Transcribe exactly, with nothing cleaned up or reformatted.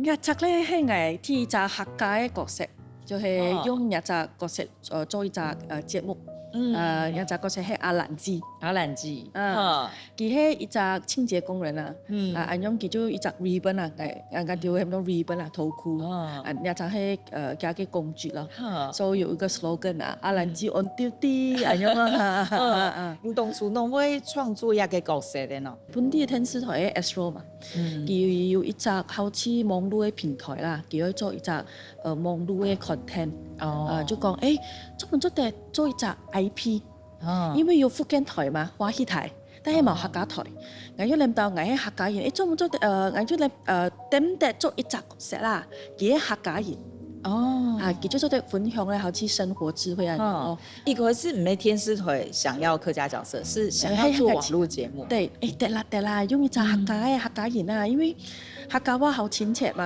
這隻咧係𠊎第一隻客家个角色，就係用這隻角色呃做一隻呃節目。嗯，呃，這隻角色係阿蘭姊。阿蘭姊，嗯，佢係一隻清潔工人啊，嗯，啊，恁樣佢就一隻 ribbon 啊，哎，啊，𠊎就喊做 ribbon 啊，頭箍。啊，這隻係呃佢个工具咯。所以有一個 slogan 啊，阿蘭姊 on duty，恁樣啊。嗯，你當初仰會創作這個角色个呢？本地電視台个 Astro 嘛，佢有一隻好似網路个平台啦，佢愛做一隻呃網路个 content，哦，呃，就講誒，做毋做得做一隻I P，哦，因為有福建台嘛，華語台，但係無客家台，𠊎又諗到𠊎係客家人，誒，做毋做得呃，𠊎就諗呃，得毋得做一隻角色啦，佢係客家人。哦，啊，佢就做得分享咧，好似生活智慧啊，哦，一開始毋係電視台想要客家角色，是想要做網路節目。對，誒，得啦得啦，用一隻客家个客家人啊，因為客家話好親切嘛。